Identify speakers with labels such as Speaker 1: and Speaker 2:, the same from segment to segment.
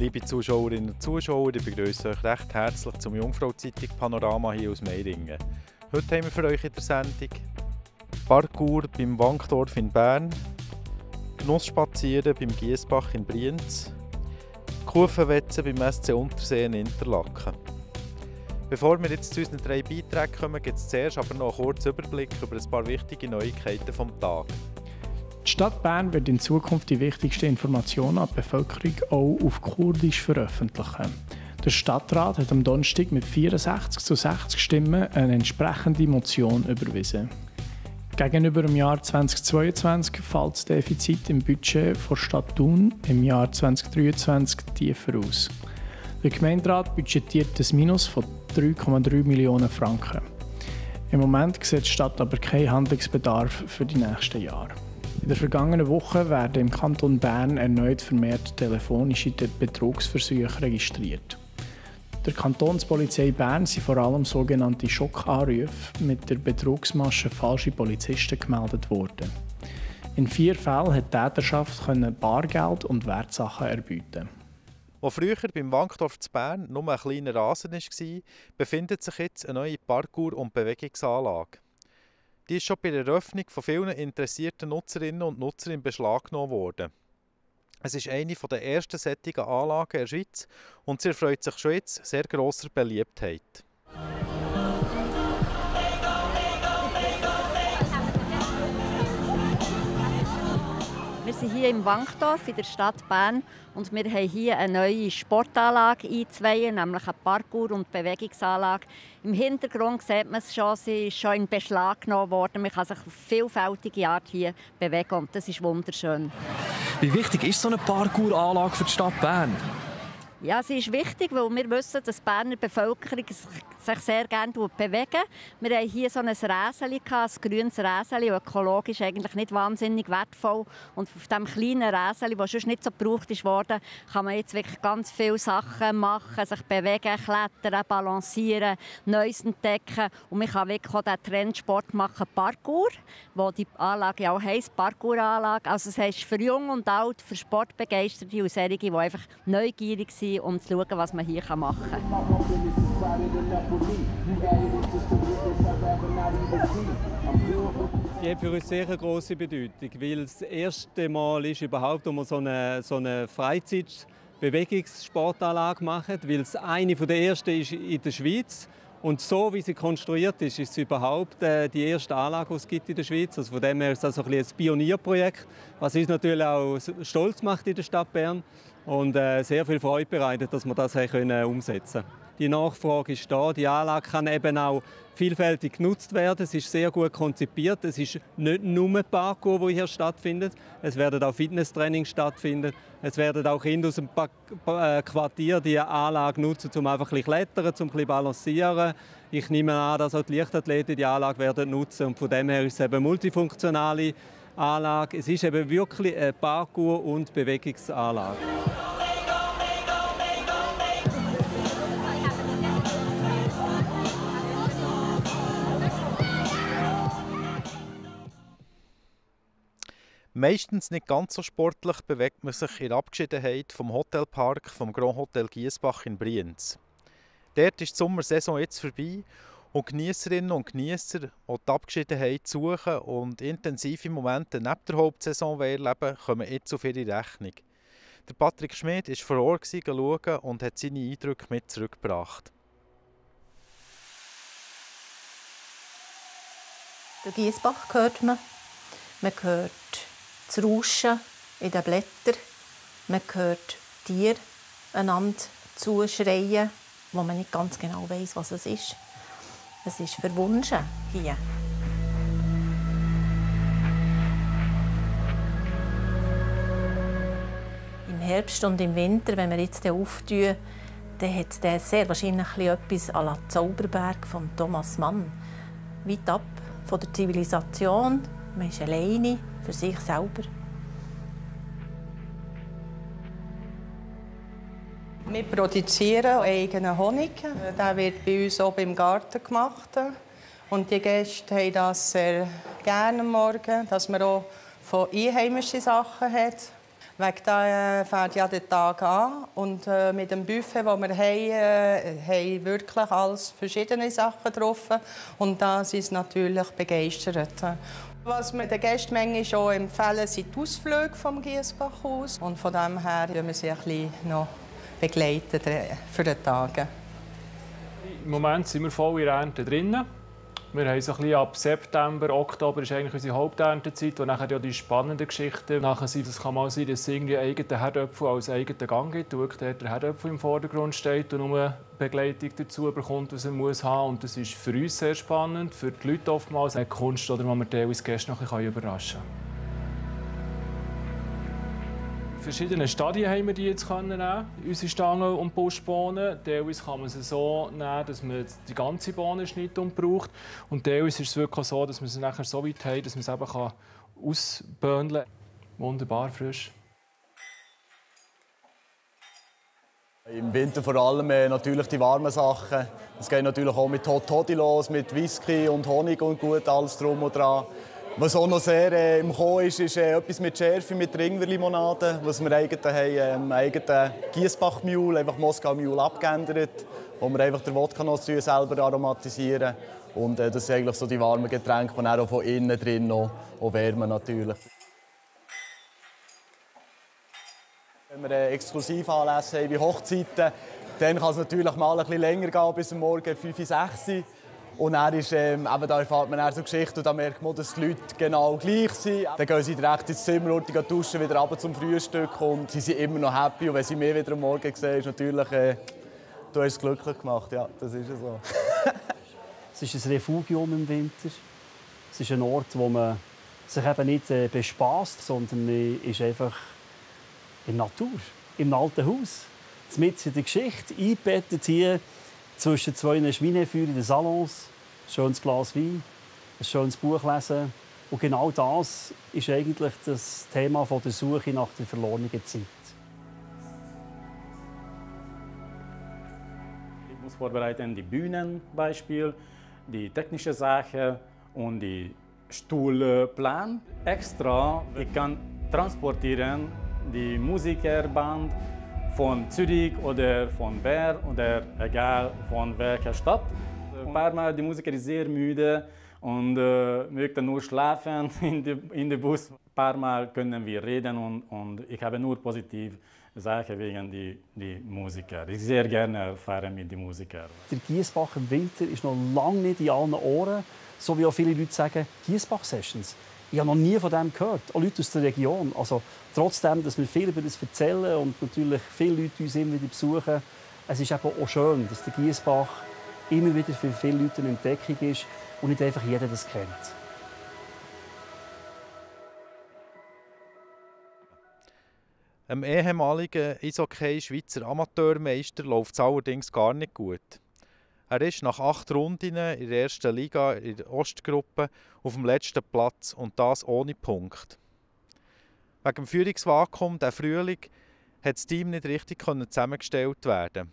Speaker 1: Liebe Zuschauerinnen und Zuschauer, ich begrüße euch recht herzlich zum Jungfrau-Zeitung Panorama hier aus Meiringen. Heute haben wir für euch in der Sendung Parkour beim Wankdorf in Bern, Genussspazieren beim Giesbach in Brienz, Kufenwetzen beim SC Untersee in Interlaken. Bevor wir jetzt zu unseren 3 Beiträgen kommen, gibt es zuerst aber noch einen kurzen Überblick über ein paar wichtige Neuigkeiten vom Tag.
Speaker 2: Die Stadt Bern wird in Zukunft die wichtigsten Informationen an die Bevölkerung auch auf Kurdisch veröffentlichen. Der Stadtrat hat am Donnerstag mit 64 zu 60 Stimmen eine entsprechende Motion überwiesen. Gegenüber dem Jahr 2022 fällt das Defizit im Budget der Stadt Thun im Jahr 2023 tiefer aus. Der Gemeinderat budgetiert ein Minus von 3,3 Millionen Franken. Im Moment sieht die Stadt aber keinen Handlungsbedarf für die nächsten Jahre. In der vergangenen Woche werden im Kanton Bern erneut vermehrt telefonische Betrugsversuche registriert. Der Kantonspolizei Bern sind vor allem sogenannte Schockanrufe mit der Betrugsmasche falsche Polizisten gemeldet worden. In 4 Fällen hat die Täterschaft Bargeld und Wertsachen erbieten.
Speaker 1: Wo früher beim Wankdorf zu Bern nur ein kleiner Rasen war, befindet sich jetzt eine neue Parkour- und Bewegungsanlage. Die ist schon bei der Eröffnung von vielen interessierten Nutzerinnen und Nutzern in Beschlag genommen worden. Es ist eine der ersten solchen Anlagen in der Schweiz und sie erfreut sich schon jetzt sehr grosser Beliebtheit.
Speaker 3: Wir sind hier im Wankdorf in der Stadt Bern und wir haben hier eine neue Sportanlage einzuweihen, nämlich eine Parkour- und Bewegungsanlage. Im Hintergrund sieht man es schon, sie ist schon in Beschlag genommen worden. Man kann sich auf vielfältige Art hier bewegen und das ist wunderschön.
Speaker 4: Wie wichtig ist so eine Parkour-Anlage für die Stadt Bern?
Speaker 3: Ja, sie ist wichtig, weil wir wissen, dass die Berner Bevölkerung sich sehr gerne bewegt. Wir haben hier so ein Räseli, ein grünes Räseli, ökologisch eigentlich nicht wahnsinnig wertvoll. Und auf diesem kleinen Räseli, das sonst nicht so gebraucht wurde, kann man jetzt wirklich ganz viele Sachen machen, sich bewegen, klettern, balancieren, Neues entdecken. Und man kann wirklich auch den Trendsport machen, Parkour, wo die Anlage ja auch heisst, Parkour-Anlage. Also das heisst für Jung und Alt, für Sportbegeisterte und solche, die einfach neugierig sind, um zu schauen, was man hier machen kann.
Speaker 5: Die hat für uns sehr eine grosse Bedeutung, weil es das erste Mal ist überhaupt, wo wir so eine Freizeit-Bewegungssportanlage machen, weil es eine der ersten ist in der Schweiz. Und so wie sie konstruiert ist, ist es überhaupt die erste Anlage, die es gibt in der Schweiz. Also von dem her ist das ein Pionierprojekt, was uns natürlich auch stolz macht in der Stadt Bern und sehr viel Freude bereitet, dass wir das umsetzen können. Die Nachfrage ist da. Die Anlage kann eben auch vielfältig genutzt werden. Es ist sehr gut konzipiert. Es ist nicht nur Parkour, das hier stattfindet. Es werden auch Fitnesstrainings stattfinden. Es werden auch Kinder aus dem Quartier die Anlage nutzen, um einfach ein bisschen klettern, um ein bisschen balancieren. Ich nehme an, dass auch die Leichtathleten die Anlage werden nutzen. Und von dem her ist es eben eine multifunktionale Anlage. Es ist eben wirklich eine Parkour- und Bewegungsanlage.
Speaker 1: Meistens nicht ganz so sportlich bewegt man sich in der Abgeschiedenheit vom Hotelpark vom Grand Hotel Giesbach in Brienz. Dort ist die Sommersaison jetzt vorbei und Geniesserinnen und Geniesser, die die Abgeschiedenheit suchen und intensive Momente neben der Hauptsaison erleben, kommen jetzt auf ihre Rechnung. Der Patrick Schmid war vor Ort schauen und hat seine Eindrücke mit zurückgebracht.
Speaker 6: Den Giesbach hört man. Man hört das Rauschen in den Blättern. Man hört Tiere einander zuschreien, wo man nicht ganz genau weiss, was es ist. Es ist verwunschen hier. Im Herbst und im Winter, wenn wir jetzt auftun, dann hat es sehr wahrscheinlich etwas à la Zauberberg von Thomas Mann. Weit ab von der Zivilisation. Man ist alleine für sich selber.
Speaker 7: Wir produzieren eigenen Honig. Der wird bei uns oben im Garten gemacht. Und die Gäste haben das sehr gerne am Morgen, dass man auch von einheimischen Sachen hat. Wegen da fährt ja der Tag an. Und mit dem Buffet, das wir haben wirklich alles verschiedene Sachen drauf. Und da sind sie natürlich begeistert. Was wir der Gästemenge schon empfehlen, sind die Ausflüge vom Giessbachhaus. Und von dem her begleiten wir sie ein bisschen noch begleiten für die Tage.
Speaker 8: Im Moment sind wir voll in der Ernte drin. Wir haben so ein bisschen ab September, Oktober ist eigentlich unsere Haupterntezeit, wo nachher ja die spannenden Geschichten nachher sind. Es kann mal sein, dass es irgendwie eigene Herdöpfel als eigenen Gang gibt, wo der Herdöpfel im Vordergrund steht und nur Begleitung dazu bekommt, was er muss haben. Und das ist für uns sehr spannend, für die Leute oftmals eine Kunst, oder man teilweise Gäste noch ein bisschen überraschen kann. Verschiedene Stadien haben wir die jetzt nehmen, unsere Stangen und Buschbohnen. Teilweise kann man sie so nehmen, dass man die ganze Bohne schneidet und braucht. Und teilweise ist es wirklich so, dass man sie nachher so weit haben, dass man es eben ausböhneln kann. Wunderbar frisch.
Speaker 9: Im Winter vor allem natürlich die warmen Sachen. Es geht natürlich auch mit Hot Toddy los, mit Whisky und Honig und gut alles drum und dran. Was auch noch sehr im Kommen ist etwas mit Schärfe, mit Ringwerlimonade, was wir eigentlich haben, eigenen Giessbach-Mule, einfach Moskau-Mule abgeändert, wo wir einfach den Wodka noch selber aromatisieren. Und das sind eigentlich so die warmen Getränke, die auch von innen drin noch wärmen natürlich. Wenn wir Exklusivanlässe haben wie Hochzeiten, dann kann es natürlich mal ein bisschen länger gehen, bis am Morgen 5, 6 Uhr. Und dann ist, da erfahrt man so Geschichten und da merkt man, dass die Leute genau gleich sind. Dann gehen sie direkt ins Zimmer und duschen, wieder runter zum Frühstück und sie sind immer noch happy. Und wenn sie mich wieder am Morgen sehen, ist natürlich, du hast es glücklich gemacht. Ja, das ist so.
Speaker 10: Es ist ein Refugium im Winter. Es ist ein Ort, wo man sich eben nicht bespaßt, sondern man ist einfach in der Natur, im alten Haus. Mitten in der Geschichte, eingebettet hier zwischen zwei Schweinefeuer in den Salons, ein schönes Glas Wein, ein schönes Buch lesen. Und genau das ist eigentlich das Thema der Suche nach der verlorenen Zeit.
Speaker 11: Ich muss vorbereiten die Bühnenbeispiel, die technische Sache und die Stuhlplan. Extra, ich kann transportieren die Musikerband von Zürich oder von Bern oder egal von welcher Stadt. Ein paar Mal die Musiker ist sehr müde und möchte nur schlafen in dem Bus. Ein paar Mal können wir reden und ich habe nur positive Sachen wegen die Musiker. Ich sehr gerne fahre mit den Musikern.
Speaker 10: Der Giessbach im Winter ist noch lange nicht in allen Ohren, so wie auch viele Leute sagen, Giessbach-Sessions. Ich habe noch nie von dem gehört, auch Leute aus der Region. Also, trotzdem, dass wir viel über das erzählen und natürlich viele Leute uns immer wieder besuchen, es ist eben auch schön, dass der Giessbach immer wieder für viele Leute eine Entdeckung ist und nicht einfach jeder das kennt.
Speaker 1: Einem ehemaligen Eishockey-Schweizer Amateurmeister läuft es allerdings gar nicht gut. Er ist nach 8 Runden in der ersten Liga in der Ostgruppe auf dem letzten Platz und das ohne Punkt. Wegen dem Führungsvakuum diesen Frühling konnte das Team nicht richtig zusammengestellt werden.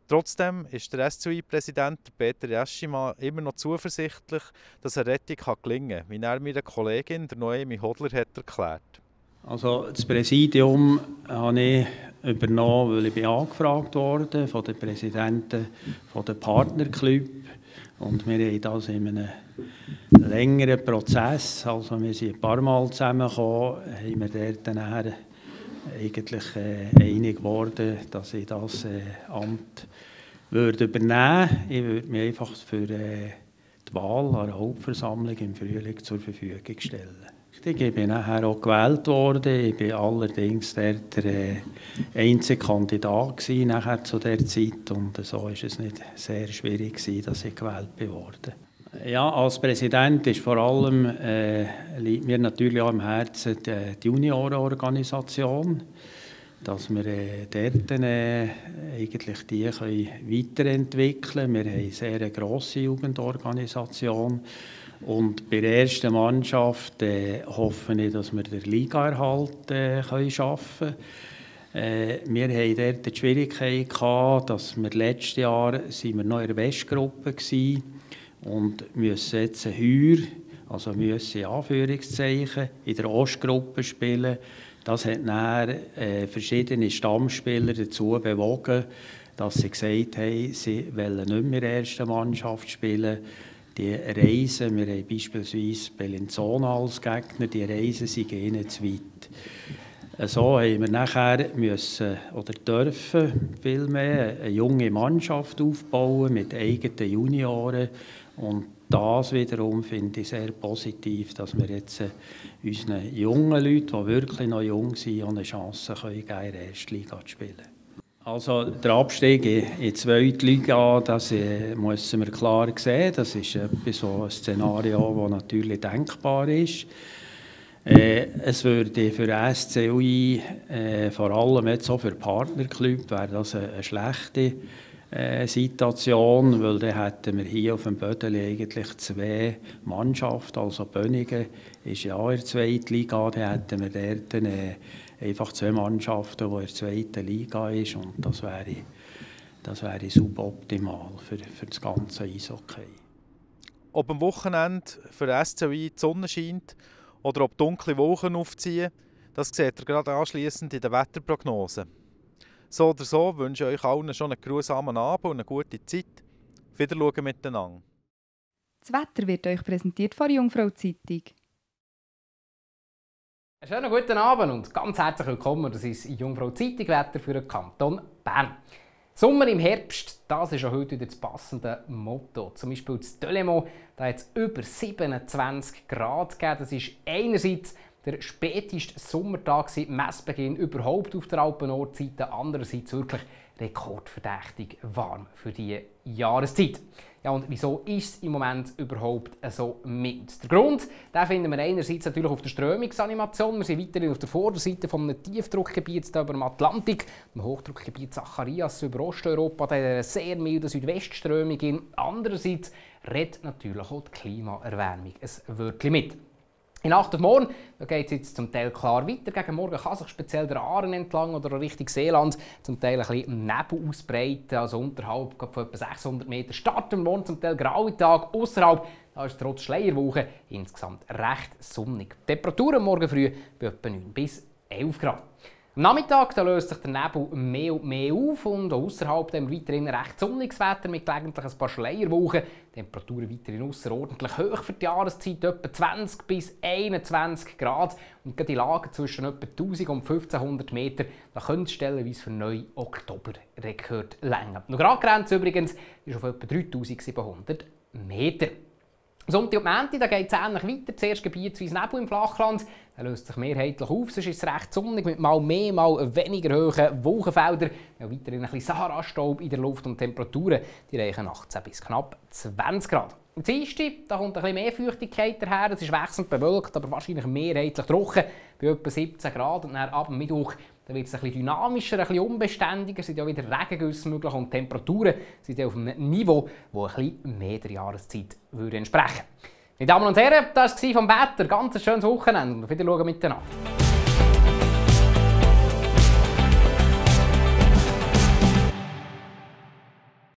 Speaker 1: Trotzdem ist der SCI-Präsident Peter Jeschima immer noch zuversichtlich, dass eine Rettung gelingen kann, wie er meiner Kollegin der Noemi Hodler hat erklärt.
Speaker 12: Also das Präsidium habe ich übernommen, weil ich angefragt wurde von den Präsidenten der Partnerclub. Und wir haben das in einem längeren Prozess, also wir sind ein paar Mal zusammengekommen, haben wir dort dann eigentlich einig geworden, dass ich das Amt würde übernehmen würde. Ich würde mich einfach für die Wahl an der Hauptversammlung im Frühling zur Verfügung stellen. Ich bin nachher auch gewählt worden. Ich war allerdings der einzige Kandidat nachher zu der Zeit. Und so war es nicht sehr schwierig, dass ich gewählt wurde. Ja, als Präsident ist vor allem, liegt mir natürlich auch am Herzen die Juniorenorganisation, dass wir dort eigentlich die weiterentwickeln können. Wir haben eine sehr grosse Jugendorganisation. Und bei der ersten Mannschaft hoffe ich, dass wir den Ligaerhalt schaffen können. Wir hatten dort die Schwierigkeit gehabt, dass wir letztes Jahr noch in der Westgruppe waren und müssen jetzt heuer also müssen in Anführungszeichen, in der Ostgruppe spielen. Das hat dann verschiedene Stammspieler dazu bewogen, dass sie gesagt haben, sie wollen nicht mehr in der ersten Mannschaft spielen. Die Reisen, wir haben beispielsweise Bellinzona als Gegner, die Reisen sind ihnen zu weit. So haben wir nachher müssen oder dürfen vielmehr eine junge Mannschaft aufbauen mit eigenen Junioren. Und das wiederum finde ich sehr positiv, dass wir jetzt unseren jungen Leuten, die wirklich noch jung sind, eine Chance geben können, in der Erstliga zu spielen. Also der Abstieg in die zweite Liga, das müssen wir klar sehen. Das ist so ein Szenario, das natürlich denkbar ist. Es würde für SCUI, vor allem jetzt auch für Partnerclub, wäre das eine schlechte Situation, weil dann hätten wir hier auf dem Bödeli eigentlich 2 Mannschaften, also Bönigen ist ja auch in der zweiten Liga, dann hätten wir dort einfach 2 Mannschaften, die in der zweiten Liga ist, und das wäre suboptimal für das ganze Eishockey.
Speaker 1: Ob am Wochenende für den SCUI die Sonne scheint oder ob dunkle Wolken aufziehen, das seht ihr gerade anschliessend in den Wetterprognosen. So oder so wünsche ich euch allen schon einen geruhsamen Abend und eine gute Zeit. Wiederschauen miteinander.
Speaker 13: Das Wetter wird euch präsentiert von der Jungfrau Zeitung.
Speaker 14: Einen schönen guten Abend und ganz herzlich willkommen. Das ist Jungfrau Zeitung Wetter für den Kanton Bern. Sommer im Herbst, das ist auch heute wieder das passende Motto. Zum Beispiel in Delémont, da hat es über 27 Grad gegeben. Das ist einerseits der späteste Sommertag seit Messbeginn überhaupt auf der Alpen-Nordseite, andererseits wirklich rekordverdächtig warm für diese Jahreszeit. Ja, und wieso ist es im Moment überhaupt so mild? Der Grund, den finden wir einerseits natürlich auf der Strömungsanimation. Wir sind weiterhin auf der Vorderseite eines Tiefdruckgebiets über dem Atlantik, dem Hochdruckgebiet Zacharias über Osteuropa, der sehr milde Südwestströmung. Andererseits redet natürlich auch die Klimaerwärmung ein Wörtchen mit. In Nacht auf morgen geht es jetzt zum Teil klar weiter. Gegen Morgen kann sich speziell der Aaren entlang oder Richtung Seeland zum Teil ein bisschen Nebel ausbreiten. Also unterhalb von etwa 600 Meter starten morgen zum Teil graue Tag. Außerhalb da ist trotz Schleierwoche insgesamt recht sonnig. Die Temperaturen morgen früh bei etwa 9 bis 11 Grad. Am Nachmittag da löst sich der Nebel mehr und mehr auf und außerhalb haben wir weiterhin recht sonniges Wetter mit gelegentlich ein paar Schleierwochen. Temperaturen weiterhin außerordentlich hoch für die Jahreszeit, etwa 20 bis 21 Grad. Und gerade die Lagen zwischen etwa 1000 und 1500 Meter, da können es stellenweise für neue Oktoberrekord länger. Die Gradgrenze übrigens ist auf etwa 3700 Meter. Sonntag und Montag geht es ähnlich weiter. Zuerst gebietsweise Nebel im Flachland. Er löst sich mehrheitlich auf. Sonst ist es recht sonnig mit mal mehr, mal weniger hohen Wolkenfeldern. Ja, weiterhin ein bisschen Sahara-Staub in der Luft und Temperaturen die reichen 18 bis knapp 20 Grad. Am Dienstag da kommt ein bisschen mehr Feuchtigkeit daher. Es ist wechselnd bewölkt, aber wahrscheinlich mehrheitlich trocken. Bei etwa 17 Grad. Und dann ab dem Mittwoch da wird es ein bisschen dynamischer, ein bisschen unbeständiger. Es sind ja wieder Regengüsse möglich und die Temperaturen sind auf einem Niveau, das ein bisschen mehr der Jahreszeit entsprechen würde. Meine Damen und Herren, das war vom Wetter. Ganz ein schönes Wochenende und auf Wiedersehen miteinander.